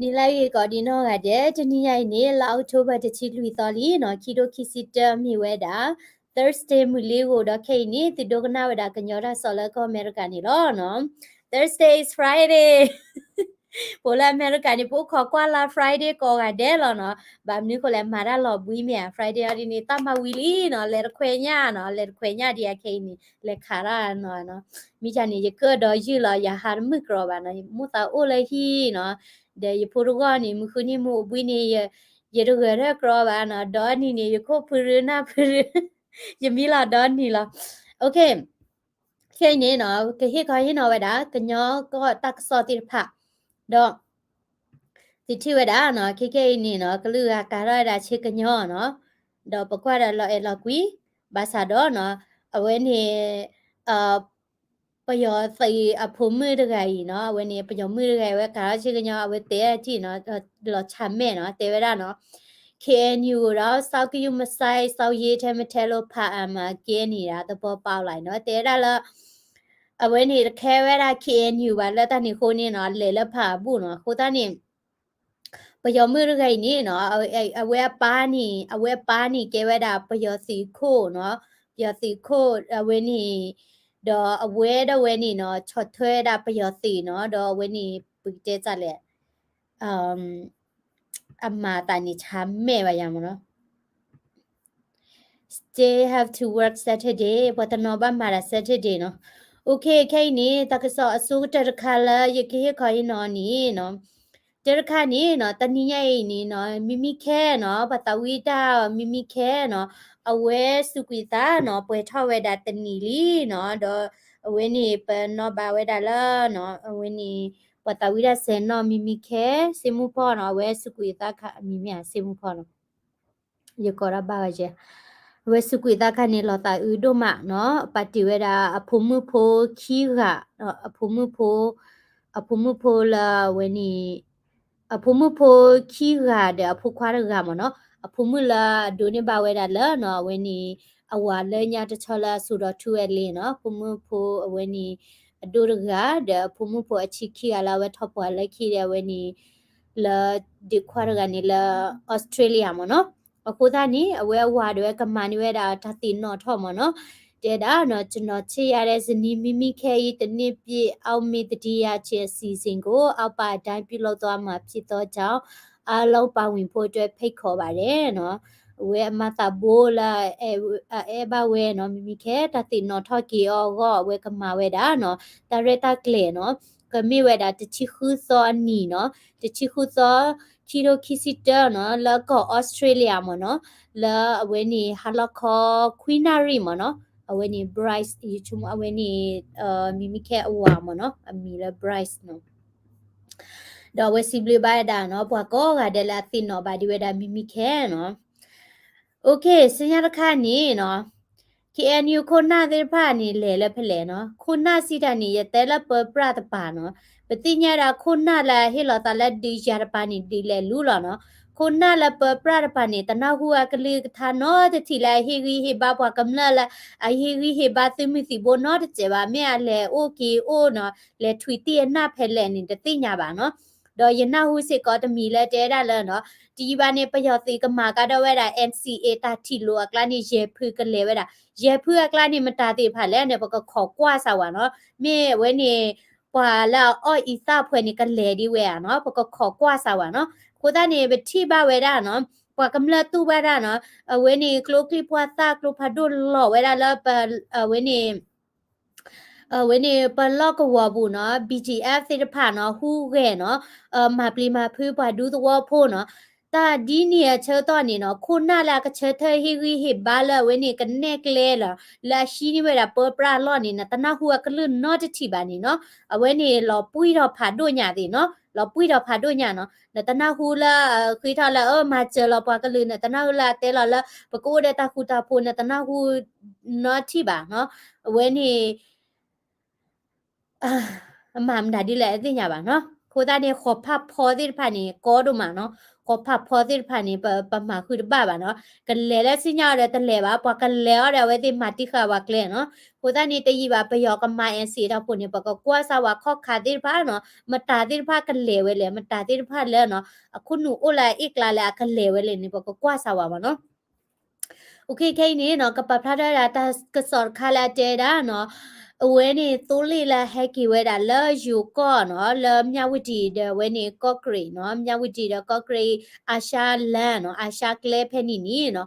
နံၤလၢအဂ့ၤကိးဒံးနီၢ်ဂၤဒဲး, တနံၤညါအံၤန့ၣ် လါအီးကထိဘၢၣ် တဆံလွံၢ်သီလံနီၤ, ခံထိခံဆံတၢ မ့ၢ်ဝဲဒၣ် Thursday မုၢ်လ့ၤဂီၤဒီး ခဲအံၤန့ၣ် သုဒိကနၣ်ဝဲဒၣ်ကညီတၢ်ကစီၣ်လၢကီၢ်အမဲရကၤန့ၣ်လီၤနီၤ. Thursday is Friday. ပအိၣ်လၢအမဲရကၤန့ၣ် ပအိၣ်ခိးကွၢ်လါ Friday ကိးဂၤဒဲးလီၤနီၤ. ဘၣ်မနုၤအဃိလဲၣ်, မၤတၢ်လီၤဘှံးမ့ၢ်ဧါ, Friday အီၤဒ်န့ၣ် သးမၤဝံၤလံနီၤ, လဲၤတခွဲညၣ်နီၤ, လဲၤတခွဲညၣ်ဒံးဧါခဲအံၤန့ၣ်, လဲၤခးတၢ်နီၤနီၤ. မ့ၢ်ကန့ၣ် ယကၢၣ်ဒီးယုၢ်လီၤ, ယဟးတမုာ်ကြီဘၣ်နီၤ, မိၣ်သးအိၣ်လၢဟံၣ်နီၤ, ဒီးယဖိတဂီၢ်န့ၣ် မုၢ်ဃုနံၤမုၢ်အိၣ်ဘှံးန့ၣ် ယတဂဲၤထၢၣ်ကြီဘၣ်နီၤ, ဒီနံၤန့ၣ် ယခိၣ်ဖုရၢနၢ်ဖုရၢ, ယမံလီၤဒီနံၤလီၤ. Okay, ခဲအံၤန့ၣ်နီၤ ကဟ့ၣ်ခီဟ့ၣ်နီၤဝဲဒၣ် ကညီကီၢ်တၢ်ကစီၣ်သ့ၣ်တဖၣ်, ဒီး သုထံၣ်ဝဲဒၣ်နီၤ, ခဲခဲအံၤန့ၣ်နီၤ ကလုာ်ဂၤကၤထီၣ်ဝဲဒၣ်ဆ့ကညီနီၤ, ဒီးပကွၢ်ဒီးလီၤအဲၣ်လီၤကွံ, ဘၣ်ဆၣ်ဒီးနီၤ အဝဲန့ၣ် ပယီၤသုးအဖိမုၣ်တဂၤအံၤနီၤ, အဝဲန့ၣ် ပယီၤမုၣ်တဂၤအံၤ အဝဲကၤထီၣ်ဆ့ကညီ အဝဲတဲထံၣ်နီၤ, လီၤဆၢမဲာ်နီၤ, တဲဝဲဒၣ်နီၤ KNU ဒီး စောင့်ကြည့်မဆိုင် စောင့်ရေးထဲမထဲလို့ ဖာအမ ကဲနေတာ သဘောပေါက်လာ နီၤ, တဲဝဲဒၣ်လၢ အဝဲန့ၣ်တခဲဝဲဒၣ် KNU ဘၣ်လၢတၢ်န့ၣ်အဃိန့ၣ်နီၤ, လဲၤလၢဖးအဘူၣ်နီၤ, အဃိသတးန့ၣ် ပယီၤမုၣ်တဂၤအံၤန့ၣ်နီၤ, အဝဲအပၢ်န့ၣ် အဝဲအပၢ်န့ၣ်ကဲဝဲဒၣ်ပယီၤသုးခိၣ်နီၤ, ပယီၤသုးခိၣ်အဝဲန့ၣ်, ဒီးအဝဲဒၣ်ဝဲန့ၣ်နီၤ ဆီၣ်ထွဲဝဲဒၣ်ပယီၤသုးနီၤ, ဒီးအဝဲန့ၣ် ပကတဲတၢ်လဲၣ် အမၤသးန့ၣ်ဆါမဲာ်ဘၣ်ယၤမ့ၢ်နီၤ, They have to work Saturday, ပှၤတနီၤဘၣ်မၤတၢ် Saturday နီၤ. Okay, ခဲအံၤန့ၣ် တၢ်ကစီၣ်အဆိကတၢၢ်တခါလၢယကဟ့ၣ်ခီဟ့ၣ်နီၤန့ၣ်နီၤ, တၢ်တခါန့ၣ်နီၤ တနံၤညါအံၤန့ၣ်နီၤ မံမံခဲနီၤ ပှၤသးဝံၣ်တၢ်မံမံခဲနီၤ အဝဲစူးကွံာ်သးနီၤ ပှဲၤထီၣ်ဝဲဒၣ်တနံၣ်လံနီၤ, ဒီးအဝဲန့ၣ် ပနီၣ်ဘၣ်ဝဲဒၣ်လၢ အဝဲန့ၣ် ပှၤသးဝံၣ်တၢ်ဆဲးနီၣ်မံမံခဲ စ့မူဖီနီၤ အဝဲစူးကွံာ်သးခါ အမံၤမ့ၢ်ဧါ စ့မူဖီနီၤ ယကိးတၢ်ဘၣ်ဝဲကဲ, အဝဲစူးကွံာ်သးခါန့ၣ် လီၤသးအုးဒိၣ်မးနီၤ, ပာ်တ့ၢ်ဝဲဒၣ်အဖိမုၣ်ဖိခံဂၤ, အဖိမုၣ်ဖိ, အဖိမုၣ်ဖိလၢအဝဲန့ၣ်, အဖိမုၣ်ဖိခံဂၤဒီးအဖိခွါတဂၤမ့ၢ်နီၤ, အဖိမုၣ်လၢအဒိးန့ၢ်ဘၣ်ဝဲဒၣ်လၢနီၤ အဝဲန့ၣ် အဝၤလၢညါတဆီလၢအစိာ်ဒီးထူဝဲလ့နီၤ, အဖိမုၣ်ဖိအဝဲန့ၣ် အဒိၣ်တဂၤ, ဒီးအဖိမုၣ်ဖိအဆံခံဂၤလၢအဝဲထီၣ်ပှၤလၢခံဒီးအဝဲန့ၣ် လၢဒ့ခွါတဂၤန့ၣ်လၢ Australia မ့ၢ်နီၤ. အဃိသတးန့ၣ် အဝဲအဝၤဒၣ်ဝဲကမၤန့ၢ်ဝဲဒၣ်တၢ်သ့ၣ်နီၣ်ထီၣ်မ့ၢ်နီၤ. တဲဒၣ်နီၤ ကျွန်တော်ချစ်ရတဲ့ဇနီး မံမံခဲ ၏ တစ်နှစ်ပြည့် အောက်မေ့တတိယအကြိမ်အစီအစဉ်ကို အောက်ပါအတိုင်းပြုလုပ်သွားမှာဖြစ်သောကြောင့် အားလုံးပါဝင်ဖို့အတွက်ဖိတ်ခေါ်ပါတယ် နီၤ. အဝဲအမၤသးဘိလၢ အအဲၣ်ဘၣ်ဝဲနီၤ မံမံခဲ တၢ်သ့ၣ်နီၣ်ထီၣ်က့ၤအီၤအဂီၢ် အဝဲကမၤဝဲဒၣ်နီၤ တၢ်ရဲၣ်တၢ်ကျဲၤနီၤ ကမ့ၢ်ဝဲဒၣ်တဆံဃုသီအနံၤနီၤ တဆံဃုသီ ခံထိခံဆံတၢနီၤ လၢကီၢ် Australia မ့ၢ်နီၤ လၢအဝဲန့ၣ် ဟါလီၤခီ ခွံနၣ်ရံၣ်မ့ၢ်နီၤ အဝဲန့ၣ် Bryce ယဆိကမိၣ် အဝဲန့ၣ် မံမံခဲအဝၤမ့ၢ်နီၤ အမံၤလၢ Bryce နီၤ ဒီးအဝဲစံးဘျုးဘၣ်ဝဲဒၣ်နီၤ ပှၤကိးဂၤဒဲးလၢအသ့ၣ်နီၣ်ဘၣ်ဒံးဝဲဒၣ်မံမံခဲနီၤ Okay ဆူညါတခါန့ၣ်နီၤ KNU ခိၣ်နၢ်သ့ၣ်တဖၣ်န့ၣ် လဲၤလၢဖဲလဲၣ်နီၤ ခိၣ်နၢ်စံးတၢ်န့ၣ် ယတဲလၢပၢပြၢ်တပၤနီၤ ပသ့ၣ်ညါဒၣ်ခိၣ်နၢ်လၢအဟ့ၣ်လီၤသးလၢဒုးယၤတပၤန့ၣ် ဒုးလဲၤလူလီၤနီၤ ခိၣ်နၢ်လၢပၢပြၢ်တပၤန့ၣ် တနၢ်ဟူအကလုၢ်ကထါနီတထံၣ်လၢအဟ့ၣ်ဂံၢ်ဟ့ၣ်ဘါပှၤကမျၢၢ်လၢ အဟ့ၣ်ဂံၢ်ဟ့ၣ်ဘါသုးမုၢ်သံၣ်ဘိနီတစဲးဘၣ် မ့ၢ်အလဲၤအိၣ်က့ၤအိၣ်နီၤ လဲၤထွံၣ်တံၢ်အနၢ်ဖဲလဲၣ်န့ၣ် တသ့ၣ်ညါဘၣ်နီၤ ဒီးယနၢ်ဟူစ့ၢ်ကီးတမံၤလၢတဲဒၣ်လၢနီၤ တယံာ်ဘၣ်န့ၣ် ပယီၤသုးကမၤကါဒိၣ်ဝဲဒၣ် NCA တၢ်ထံၣ်လိာ်အကျါန့ၣ် ယဲၢ်ဖုကလဲၤဝဲဒၣ် ယဲၢ်ဖုအကျါန့ၣ် မတၤသ့ၣ်တဖၣ်လဲၣ်န့ၣ် ပကခိးကွၢ်စၢ်ဝဲနီၤ မ့ၢ်အဝဲန့ၣ် ပှၤလၢအအီၣ်အံသၣ်ဖှဲးန့ၣ် ကလဲၤဒ်ဝဲဧါနီၤ ပကခိးကွၢ်စၢ်ဝဲနီၤ အဃိသတးန့ၣ် ပထံၣ်ဘၣ်ဝဲဒၣ်နီၤ ပှၤကမျၢၢ်တူၢ်ဘၣ်ဒၣ်နီၤ အဝဲန့ၣ် ကျိချံမျိာ်သၣ် ကျိဖးဒိၣ်လီၤဝဲဒၣ်လၢ အဝဲန့ၣ် အဝဲန့ၣ် ပလီၢ်ကဝီၤပူၤနီၤ BGF သ့ၣ်တဖၣ်နီၤ ဟူးဂဲၤနီၤ မၤပျံၤမၤဖုးပှၤဒူသဝီဖိနီၤ တၢ်ဒ်န့ၣ်အဆၢကတီၢ်န့ၣ်နီၤ ခိၣ်နၢ်လၢအကဆၢထၢၣ်ဟ့ၣ်ဂံၢ်ဟ့ၣ်ဘါလၢအဝဲန့ၣ် ကနဲၣ်ကျဲလီၤ လၢအဟံးန့ၢ်ဝဲဒၣ်ပၢပြၢ်အလီၢ်န့ၣ် နတနၢ်ဟူအကလုၢ်နီတထံၣ်ဘၣ်န့ၣ်နီၤ အဝဲန့ၣ်လီၤပှံၢ်ထီၣ်ဖးဒိၣ်ညါသ့ၣ်နီၤ လီၤပှံၢ်ထီၣ်ဖးဒိၣ်ညါနီၤ နတနၢ်ဟူလၢ ဃ့ထီၣ်လၢအမၤစၢၤလီၤပှၤကလုာ် နတနၢ်ဟူလၢအတဲလီၤလၢ ပကအိၣ်ဒီးတၢ်ဃူတၢ်ဖိး နတနၢ်ဟူနီတထံၣ်ဘၣ်နီၤ အဝဲန့ၣ် အမၤမတၤဒ်လဲၣ်အသ့ၣ်ညါဘၣ်နီၤ အဃိသတးန့ၣ် ဃီၤဖးဖီသ့ၣ်တဖၣ်န့ၣ် ကီဒိၣ်မးနီၤ, ဃီၤဖးဖီသ့ၣ်တဖၣ်န့ၣ် ပ ပမၤဃုာ်တဘၣ်ဘၣ်နီၤ, ကလဲၤလၢစံၣ်ညီၣ်အီၤဒီးတလဲၤဘၣ်, ပှၤကလဲၤအီၤဒီးအဝဲသ့ၣ်မၤတံၢ်ဃာ်ပှၤကျဲနီၤ. အဃိသတးန့ၣ် တယံာ်ဘၣ် ပယီၤကမၤ NCA တၢ်ဖိန့ၣ် ပကကွၢ်စၢ်ဝဲခီၣ်ခါသ့ၣ်တဖၣ်နီၤ, မတၤသ့ၣ်တဖၣ်ကလဲၤဝဲလဲၣ်, မတၤသ့ၣ်တဖၣ်လၢနီၤ အခိၣ်နူာ်အိၣ်လၢအအ့ၣ်ကျါလၢအကလဲၤဝဲလဲၣ်န့ၣ် ပကကွၢ်စၢ်ဝဲမးနီၤ. အိၣ်ခ့ ခဲအံၤန့ၣ်နီၤ ကပာ်ဖျါထီၣ်ဝဲဒၣ်တၢ်ကစီၣ်တခါလၢအတဲဝဲဒၣ်နီၤ, အဝဲန့ၣ်သိလ့ၣ်လၢဟဲက့ၤဝဲဒၣ်လၢယိၤကီၢ်နီၤ လၢမၠၣ်ဝတံၤဒီးအဝဲန့ၣ်ကီၢ်ကရ့ၣ်နီၤ, မၠၣ်ဝတံၤဒီးကီၢ်ကရ့ၣ် အၤၡါလၢနီၤ, အၤၡါကျဲဖဲန့ၣ်န့ၣ်နီၤ,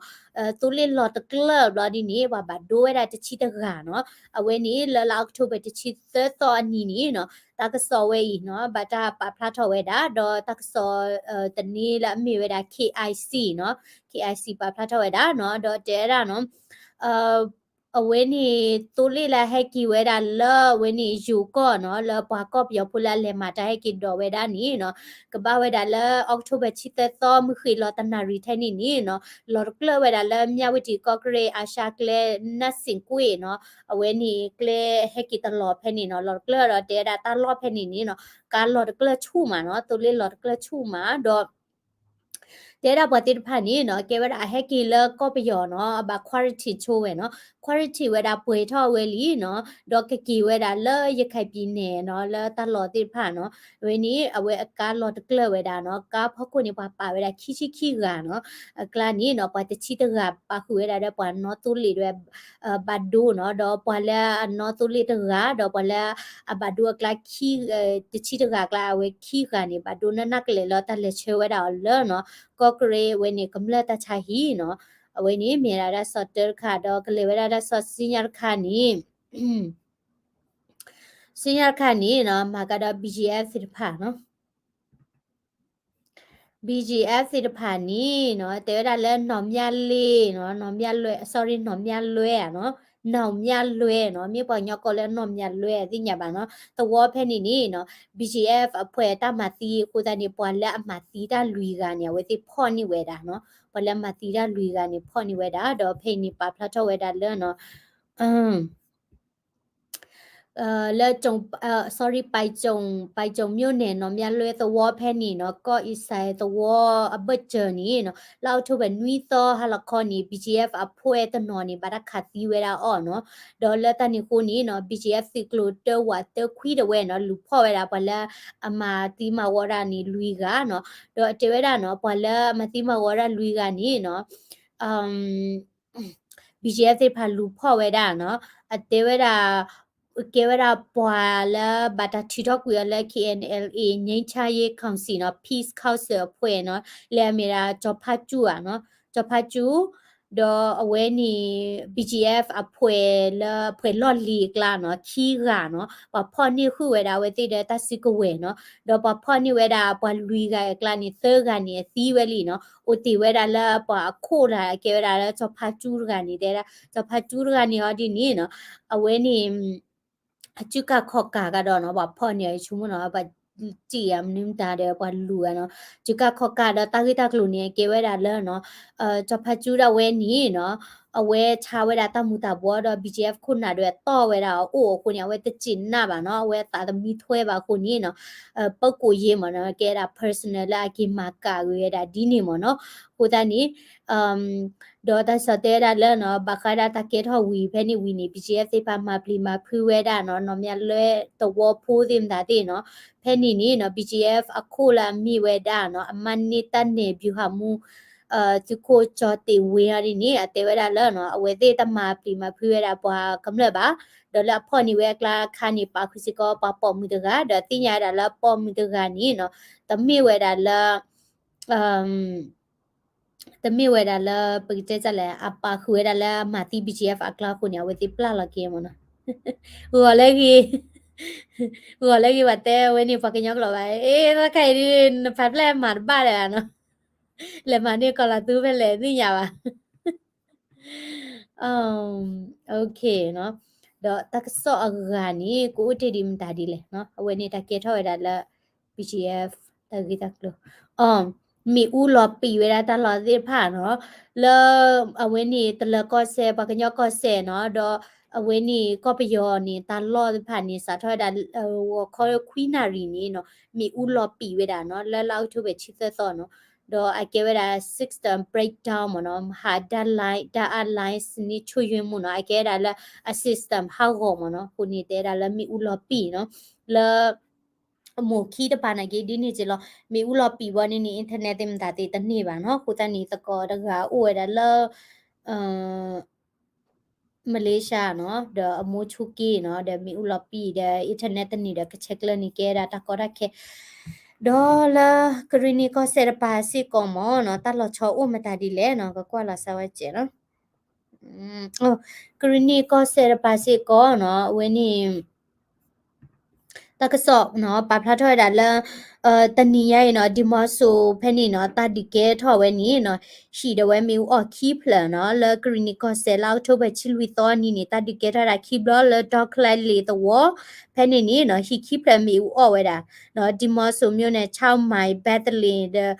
သိလ့ၣ်လီၤတကျၢၢ်ဘျီဒ်န့ၣ် ပှၤဘၣ်ဒိဝဲဒၣ်တဆံတဂၤနီၤ, အဝဲန့ၣ်လၢလါအီးကထိဘၢၣ်တဆံသၢသီအနံၤန့ၣ်နီၤ, တၢ်ကစီၣ်ဝဲအံၤနီၤ ဘၣ်တၢ်ပာ်ဖျါထီၣ်ဝဲဒၣ် ဒီးတၢ်ကစီၣ် တန့ၢ်လၢအမ့ၢ်ဝဲဒၣ် KIC နီၤ, KIC ပာ်ဖျါထီၣ်ဝဲဒၣ်နီၤ, ဒီးတဲဝဲဒၣ်နီၤ အဝဲန့ၣ်သိလ့ၣ်လၢဟဲက့ၤဝဲဒၣ်လၢအဝဲန့ၣ်ယိၤကီၢ်နီၤ, လၢပှၤကီၢ်ပယီၤဖိလၢအလဲၤမၤတၢ်ဟဲက့ၤဒိးဝဲဒၣ်န့ၣ်နီၤ, ကဘၣ်ဝဲဒၣ်လၢအီးကထိဘၢၣ်တဆံသၢသီ မုၢ်ဃ့ၢ်လီၤတနၣ်ရံၣ်ထဲန့ၣ်န့ၣ်နီၤ, လီၤတကျၢၢ်ဝဲဒၣ်လၢမၠၣ်ဝတံၤကီၢ်ကရ့ၣ် အၤၡါကျဲ နၢ်စ့ၣ်ကွ့ၣ်နီၤ, အဝဲန့ၣ်ကျဲဟဲက့ၤတလီၤဖဲန့ၣ်နီၤ, လီၤတကျၢၢ်ဒီးတဲဝဲဒၣ်တၢ်လီၢ်ဖဲန့ၣ်န့ၣ်နီၤ, ကါလီၤတကျၢၢ်ဆူၣ်မးနီၤ, သိလ့ၣ်လီၤတကျၢၢ်ဆူၣ်မးဒီး တဲဒၣ်ပှၤသ့ၣ်တဖၣ်န့ၣ်နီၤ, ကဲဝဲဒၣ်အဟဲက့ၤလၢကီၢ်ပယီၤနီၤ, အဘၣ် quarantine ဆိဝဲနီၤ, quarantine ဝဲဒၣ်ပှဲၤထီၣ်ဝဲလံနီၤ, ဒီးကက့ၤဝဲဒၣ်လၢရခိုင်ပြည်နယ်နီၤ, လၢတၢ်လီၢ်သ့ၣ်တဖၣ်နီၤ, အဝဲန့ၣ် အဝဲအကါလီၤတကျၢၢ်ဝဲဒၣ်နီၤ, ကါဖီခိၣ်န့ၣ် ပှၤပာ်ဝဲဒၣ်ခံဆံခံဂၤနီၤ, အကျါန့ၣ်နီၤ, ပှၤတဆံတဂၤပာ်ဃုာ်ဝဲဒၣ်ဒီးပှၤနီသိလ့ၣ်ဒၣ် ဘၣ်ဒိနီၤ, ဒီးပှၤလၢအနီသိလ့ၣ်တဂၤ ဒီးပှၤလၢအဘၣ်ဒိအကျါ တဆံတဂၤအကျါ အဝဲခံဂၤန့ၣ် ဘၣ်ဒိနးနးကလဲာ်လၢတၢ်လဲၤဆှၢဝဲဒၣ်အီၤလၢနီၤ, ကီၢ်ကရ့ၣ်ဝဲန့ၣ် ကမျၢၢ်တၢ်ဆါဟံၣ်နီၤ, အဝဲန့ၣ်မ့ၢ်ဒၣ်တၢ်ကစီၣ်တၢတခါ ဒီးကလဲၤဝဲဒၣ်တၢ်ကစီၣ်ဆူညါတခါန့ၣ် ဆူညါတခါန့ၣ်နီၤ, မၤကဒီး BGF သ့ၣ်တဖၣ်နီၤ BGF သ့ၣ်တဖၣ်န့ၣ်နီၤ, တဲဝဲဒၣ်လၢနီၢ်မၠၣ်လ့နီၤ, နီၢ်မၠၣ်လွဲ, sorry, နီၢ်မၠၣ်လွဲဧါနီၤ, နီၢ်မၠၣ်လွဲနီၤ, မ့ၢ်ပှၤကညီကိးလၢနီၢ်မၠၣ်လွဲ သ့ၣ်ညါဘၣ်နီၤ, သဝီဖဲန့ၣ်န့ၣ်နီၤ, BGF အဖှဲးတၢ်မၤသံအဃိသတးန့ၣ် ပှၤလၢအမၤသံတၢ်လွံၢ်ဂၤန့ၣ် အဝဲသ့ၣ်ဖီၣ်န့ၢ်ဝဲဒၣ်နီၤ, ပှၤလၢအမၤသံတၢ်လွံၢ်ဂၤန့ၣ် ဖီၣ်န့ၢ်ဝဲဒၣ်, ဒီးဖဲအံၤန့ၣ် ပာ်ဖျါထီၣ်ဝဲဒၣ်လၢနီၤ လၢ sorry, ပၢ်ကၠိၣ်, ပၢ်ကၠိၣ်မျိၣ်န့ၣ် နီၢ်မၠၣ်လွဲသဝီဖဲန့ၣ်နီၤ, ကီၢ်အံၣ်စဲးသဝီအဘၢၣ်စၢၤန့ၣ်နီၤ, လၢ October နွံသီ ဟါလီၤခီန့ၣ် BGF အဖှဲးတနီၤန့ၣ် ဘၣ်တၢ်ခးသံဝဲဒၣ်အီၤနီၤ, ဒီးလၢတၢ်န့ၣ်အဃိန့ၣ်နီၤ, BGF သုးကျိၤတၢဝးတၢခွံတဝဲနီၤ, လူၤဖီၣ်ဝဲဒၣ်ပှၤလၢအမၤသံမၤဝီတၢ်န့ၣ်လွံၢ်ဂၤနီၤ, ဒီးတဲဝဲဒၣ်နီၤ, ပှၤလၢအမၤသံမၤဝီတၢ်လွံၢ်ဂၤန့ၣ်နီၤ BGF သ့ၣ်တဖၣ်လူၤဖီၣ်ဝဲဒၣ်နီၤ, အတဲဝဲဒၣ်, ကဲဝဲဒၣ်ပှၤလၢဘၣ်တၢ်ထုးထီၣ်ကွံာ်အီၤလၢ KNLA ငြိမ်းချမ်းရေးကောင်စီနီၤ, Peace Council အဖှဲးနီၤ, လၢအမ့ၢ်ဒၣ်ကၠီၤဖါကၠူဧါနီၤ, ကၠီၤဖါကၠူ, ဒီးအဝဲန့ၣ် BGF အဖှဲးလၢအဖှဲးလီၢ်လံၤအကျါနီၤ, ခံဂၤနီၤ, ပှၤဖီၣ်န့ၢ်ဃုာ်ဝဲဒၣ်အဝဲသ့ၣ်ဒီးတၢ်စုကဝဲၤနီၤ, ဒီးပှၤဖီၣ်န့ၢ်ဝဲဒၣ်ပှၤလွံၢ်ဂၤအကျါန့ၣ် သၢဂၤန့ၣ်အသံဝဲလံနီၤ, အိၣ်တ့ၢ်ဝဲဒၣ်လၢပှၤအခိၣ်လၢအကဲဝဲဒၣ်လၢကၠီၤဖါကၠူတဂၤန့ၣ် တဲဒၣ်, ကၠီၤဖါကၠူတဂၤန့ၣ်အီၤဒ်န့ၣ်နီၤ, အဝဲန့ၣ် အစုကၢ်ခီၣ်ကၢ်ကဒီးနီၤ, ပှၤဖီၣ်န့ၢ်အီၤဆိကမိၣ်နီၤ, ပှၤစံၣ်အမနုၤမတၤဒီးပှၤလူၤဂၤနီၤ, စုကၢ်ခီၣ်ကၢ်ဒီးတၢ်ဂ့ၢ်တၢ်ကျိၤန့ၣ် အကဲဝဲဒၣ်လၢနီၤ, ကၠီၤဖါကၠူဒၣ်ဝဲန့ၣ်နီၤ, အဝဲဆါဝဲဒၣ်တၢ်မူၤတၢ်ဘှီးဒီး BGF ခိၣ်နၢ်ဒီးတီၢ်ဝဲဒၣ်အအိၣ်အဃိန့ၣ် အဝဲတစံးနၢ်ဘၣ်နီၤ, အဝဲအသးသမံထွဲဘၣ်အဃိန့ၣ်နီၤ, ပၢၤကိးယ့မ့ၢ်နီၤ, ကဲဒၣ် personal လၢအက့ၤမၤကၣ်ဂ့ၤဝဲဒၣ်ဒ်န့ၣ်မ့ၢ်နီၤ, အဃိသတးန့ၣ် ဒီးတၢ်ကစီၣ်တဲဝဲဒၣ်လၢနီၤ, ဘၣ်ဃးဒၣ်တၢ်ကဲထီၣ်ဝံၤဖဲန့ၣ်ဝံၤန့ၣ် BGF သ့ၣ်တဖၣ်မၤပျံၤမၤဖုးဝဲဒၣ်နီၤ, နီၢ်မၠၣ်လွဲသဝီဖိသ့ၣ်မတၤသ့ၣ်နီၤ, ဖဲန့ၣ်န့ၣ်နီၤ BGF အခိၣ်လၢအမ့ၢ်ဝဲဒၣ်နီၤ, အမါန့ၢ်တၢ်နဲၣ် ဗျူဟာမှူး သုးခိၣ်ကၠီၤတ့ၢ်ဝ့အီၤဒ်န့ၣ် အတဲဝဲဒၣ်လၢနီၤ, အဝဲသ့ၣ်တမၤပျံၤမၤဖုးဝဲဒၣ်ပှၤကမျၢၢ်ဘၣ်, ဒီးလၢအဖီၣ်န့ၢ်ဝဲအကျါခါန့ၣ် ပာ်ဃုာ်စ့ၢ်ကီးပှၤပိာ်မုၣ်တဂၤ, ဒီးသ့ၣ်ညါဝဲဒၣ်လၢပိာ်မုၣ်တဂၤန့ၣ်နီၤ, တမ့ၢ်ဝဲဒၣ်လၢ တမ့ၢ်ဝဲဒၣ်လၢ ပကတဲလဲၣ် အပာ်ဃုာ်ဝဲဒၣ်လၢအမၤသံ BGF အကျါအဃိန့ၣ် အဝဲသ့ၣ်ပျၢ်လီၤက့ၤမ့ၢ်နီၤ, ဂီၤလၢဂ့ၤ, ဂီၤလၢဂ့ၤပှၤတဲဝဲန့ၣ် ပှၤကညီကျိာ်ဘၣ်, အ့ သးခါအံၤဒ် နဖးဖျဲၣ်မၤတဘၣ်လၢၤဘၣ်နီၤ, လဲၤမၤန့ၢ်ကီၤလၤသူဖဲလဲၣ်သ့ၣ်ညါဘၣ် OK နီၤ, ဒီးတၢ်ကစီၣ်အဂၤန့ၣ် ကအိၣ်တ့ၢ်ဒံးမတၤဒ်လဲၣ်နီၤ, အဝဲန့ၣ်တၢ်ကဲထီၣ်ဝဲဒၣ်လၢ BGF တၢ်ဂ့ၢ်တၢ်ကျိၤ, အ မ့ၣ်အူလီၤပံာ်ဝဲဒၣ်တၢ်လီၢ်သ့ၣ်တဖၣ်နီၤ, လၢအဝဲန့ၣ် တလၢၤကီၢ်စဲၣ် ပှၤကညီကီၢ်စဲၣ်နီၤ, ဒီး အဝဲန့ၣ်ကီၢ်ပယီၤန့ၣ် တၢ်လီၢ်သ့ၣ်တဖၣ်န့ၣ် စးထီၣ်ဝဲဒၣ် ဂီၤခီခွံနၣ်ရံၣ်န့ၣ်နီၤ မ့ၣ်အူလီၤပံာ်ဝဲဒၣ်နီၤ လၢလါအီးကထိဘၢၣ်တဆံသၢသီနီၤ, ဒီးအကဲဝဲဒၣ် system breakdown မ့ၢ်နီၤ, မဟာဓာတ်လိုင်း ဓာတ်အားလိုင်း စနစ်ချို့ယွင်းမှုနီၤ, အကဲဝဲဒၣ်လၢအ system ဟးဂီၤမ့ၢ်နီၤ, အဃိန့ၣ် တဲဝဲဒၣ်လၢမ့ၣ်အူလီၤပံာ်နီၤ, လၢ မိၢ်ခံတပၤနာ်က့ ဒ်န့ၣ်က့လီၤ, မ့ၣ်အူလီၤပံာ်ဘီန့ၣ်န့ၣ် internet သ့ၣ်မတၤသ့ၣ်တန့ၢ်ဘၣ်နီၤ, အဃိသတးန့ၣ် သကိးတဂၤအိၣ်ဝဲဒၣ်လၢ မလ့ၡါနီၤ, ဒီးအမိၢ်ဆူၣ်က့ၤနီၤ, ဒီးမ့ၣ်အူလီၤပံာ်ဒီး internet တန့ၢ်ဒီး ကဆဲးကျၢန့ၣ်ကဲဒၣ်တၢ်ကီတၢ်ခဲ, ဒီးလၢကရံၣ်နံၣ်ကီၢ်စဲၣ်တပၤစ့ၢ်ကီးမ့ၢ်နီၤ, တၢ်လီၤဆီအိၣ်မတၤဒ်လဲၣ်နီၤ, ကကွၢ်လီၤစၢၤဝဲကဲးနီၤ, ကရံၣ်နံၣ်ကီၢ်စဲၣ်တပၤစ့ၢ်ကီးနီၤ, အဝဲန့ၣ် တၢ်ကစီၣ်နီၤ ပာ်ဖျါထီၣ်ဝဲဒၣ်လၢ တနံၤညါအံၤနီၤ ဒံၣ်မီဆိဖဲန့ၣ်နီၤ တၢ်ဒုးကဲထီၣ်ဝဲန့ၣ်နီၤ ဟံၣ်ဒၣ်ဝဲမ့ၣ်အူအီၣ်ခံဖျၢၣ်နီၤ လၢကရံၣ်နံၣ်ကီၢ်စဲၣ် လါအီးကထိဘၢၣ်တဆံလွံၢ်သီနံၤန့ၣ် တၢ်ဒုးကဲထီၣ်ဝဲဒၣ်ခံဘျီလၢဒီချၢလ့ၤသဝီ ဖဲန့ၣ်န့ၣ်နီၤ ဟံၣ်ခံဖျၢၣ်မ့ၣ်အူအီၣ်ဝဲဒၣ် ဒံၣ်မီဆိ မြို့နယ် ခြောက်မိုင် ဘဲသလ့ ဒီး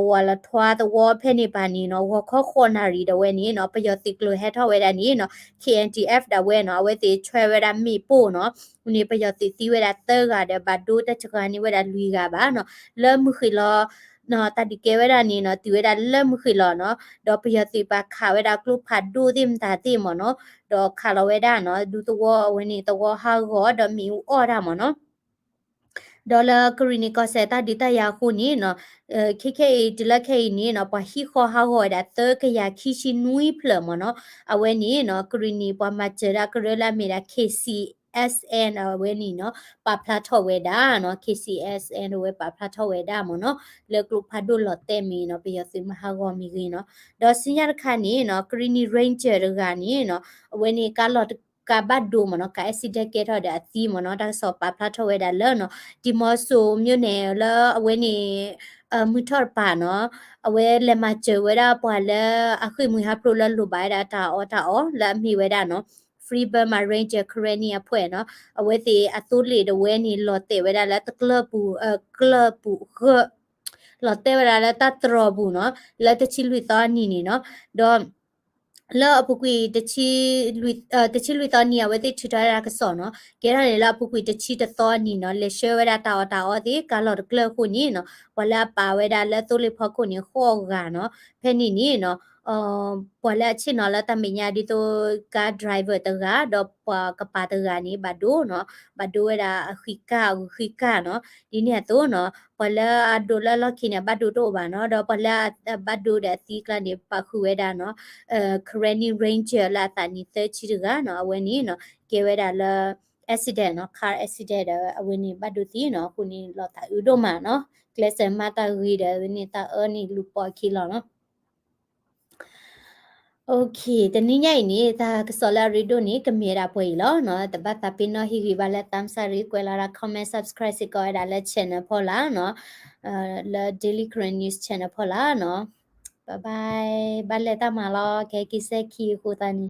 ဝၤလီထွါသဝီဖဲန့ၣ်ပၤန့ၣ်နီၤ ဂီၤခီဃိးနၣ်ရံၣ်ဒၣ်ဝဲန့ၣ်နီၤ ပယီၤသုးကျိၤဟဲထီၣ်ဝဲဒၣ်န့ၣ်နီၤ K N D F ဒၣ်ဝဲနီၤ အဝဲသ့ၣ်ဆွဲဝဲဒၣ်မ့ၣ်ပိၢ်နီၤ န့ၣ် ပယီၤသုးသံဝဲဒၣ်သၢဂၤဒီး ဘၣ်ဒိတၢ်စှၤန့ၢ်ဝဲဒၣ်လွံၢ်ဂၤဘၣ်နီၤ လၢမုၢ်ဃ့ၢ်လီၤ တၢ်ဒုးကဲဝဲဒၣ်န့ၣ်နီၤ တုၤဝဲဒၣ်လၢမုၢ်ဃ့ၢ်လီၤနီၤ ဒီးပယီၤသုးပာ်ခးဝဲဒၣ်ကျိဖးဒိၣ်သ့ၣ်မတၤသ့ၣ်မ့ၢ်နီၤ ဒီးခးလီၤဝဲဒၣ်နီၤ ဒူသဝီအဝဲန့ၣ် သဝီဟးဂီၤဒီးမ့ၣ်အူအီၣ်တၢ်မ့ၢ်နီၤ ဒီးလၢကရံၣ်နံၣ်ကီၢ်စဲၣ်တၢ်ဒုးတၢ်ယၤအဃိန့ၣ်နီၤ ခဲခဲအံၤ တုၤလၢခဲအံၤန့ၣ်နီၤ ပှၤဟံၣ်ဃီဟးဂီၤဝဲဒၣ်သၢကယၤခံဆံနွံဖျၢၣ်မ့ၢ်နီၤ အဝဲန့ၣ်နီၤ ကရံၣ်နံၣ်ပှၤမၤစၢၤဒၣ်ကရၢလၢအမ့ၢ်ဒၣ် K C S N အဝဲန့ၣ်နီၤ ပာ်ဖျါထီၣ်ဝဲဒၣ်နီၤ K C S N အဝဲပာ်ဖျါထီၣ်ဝဲဒၣ်မ့ၢ်နီၤ လၢကျိဖးဒိၣ်လီၤတဲာ်မ့ၢ်နီၤ ပယီၤသုးမၤဟးဂီၤမ့ၢ်ဂ့ၤနီၤ ဒီးဆူညါတခါန့ၣ်နီၤ ကရံၣ်နံၣ် Ranger တဂၤန့ၣ်နီၤ အဝဲန့ၣ်ကါလီၤ ကါဘၣ်ဒိမ့ၢ်နီၤ ကါ accident ကဲထီၣ်ဒီးအသံမ့ၢ်နီၤ တၢ်ကစီၣ်ပာ်ဖျါထီၣ်ဝဲဒၣ်လၢနီၤ ဒံၣ်မီဆိ မြို့နယ် လၢအဝဲန့ၣ် မုၢ်ထီၣ်တပၤနီၤ အဝဲလဲၤမၤစၢၤဝဲဒၣ်ပှၤလၢအဃ့ၢ်မှံဟးဖျိးလၢလိၣ်ဘၣ်ဝဲဒၣ်တၢ်အီၣ်တၢ်အီ လၢအမ့ၢ်ဝဲဒၣ်နီၤ Free Burma Ranger Karenni အဖွဲ့နီၤ အဝဲသ့ၣ်အသိလ့ၣ်ဒၣ်ဝဲန့ၣ် လီၤတဲာ်ဝဲဒၣ်လၢတကျၢၢ်ပူၤ ကျၢၢ်ပူၤဂၢၢ် လီၤတဲာ်ဝဲဒၣ်လၢတၢ်တြီၤပူၤနီၤ လၢတဆံလွံၢ်သီအနံၤန့ၣ်နီၤ ဒီး လၢအပူၤကွံာ် တဆံလွံၢ်သီနံၤ အဝဲသ့ၣ်ထုးထီၣ်ဝဲဒၣ်ကစီၣ်နီၤ ကဲထီၣ်န့ၣ်လၢအပူၤကွံာ်တဆံတသီအနံၤနီၤ လဲၤဆှၢဝဲဒၣ်တၢ်အီၣ်တၢ်အီသ့ၣ် ကါလီၤတကျၢၢ်အဃိန့ၣ်နီၤ ပှၤလၢအပာ်ဝဲဒၣ်လၢသိလ့ၣ်ဖီခိၣ်န့ၣ် ဃိးဂၤနီၤ ဖဲန့ၣ်န့ၣ်နီၤ ပှၤလၢအဆ့ၣ်နီၤလၢတၢ်မဲာ်ညါဒ်သိး ကါ driver တဂၤ ဒီးပှၤကပၤတဂၤန့ၣ် ဘၣ်ဒိနီၤ ဘၣ်ဒိဝဲဒၣ်အဃံကၢ် အဂုၤဃံကၢ်နီၤ ဒ်န့ၣ်အသိးနီၤ ပှၤလၢအဒိးလၢအလီၢ်ခံန့ၣ် အဘၣ်ဒိတအိၣ်ဘၣ်နီၤ ဒီးပှၤလၢအဘၣ်ဒိဒီးအသံအကျါန့ၣ် ပာ်ဃုာ်ဝဲဒၣ်နီၤ Karenni Ranger လၢအသးနံၣ်သၢဆံတဂၤနီၤ အဝဲန့ၣ်နီၤ ကဲဝဲဒၣ်လၢ accident နီၤ car accident ဒီး အဝဲန့ၣ်ဘၣ်ဒိသံနီၤ အဃိန့ၣ်လီၤသးအုးဒိၣ်မးနီၤ ကျဲးစၢးမၤတၢ်ဂ့ၤဒီး အဝဲန့ၣ်တၢ်အၢန့ၣ်လူၤပိာ်အခံလီၤနီၤ တနံၤညါအံၤန့ၣ် တၢ်ကစီၣ်လၢအရ့ဒိၣ်န့ၣ် ကမ့ၢ်ဝဲဒၣ်ပှဲၤအံၤလီၤနီၤ တဘၣ်သးပ့ၤနီၣ်ဟ့ၣ်ဂံၢ်ဘါလၢ သးစၢ်ရံ ကွဲးလီၤဒၣ် comment subscribe စ့ၢ်ကီးဝဲဒၣ်လၢ channel ဖီလာ်နီၤ လၢ Daily Karen News Channel ဖီလာ်နီၤ bye bye ဘၣ်လဲၤတၢ်မၤလီၤ ခဲက့ၤစဲခံအဃိသတးန့ၣ်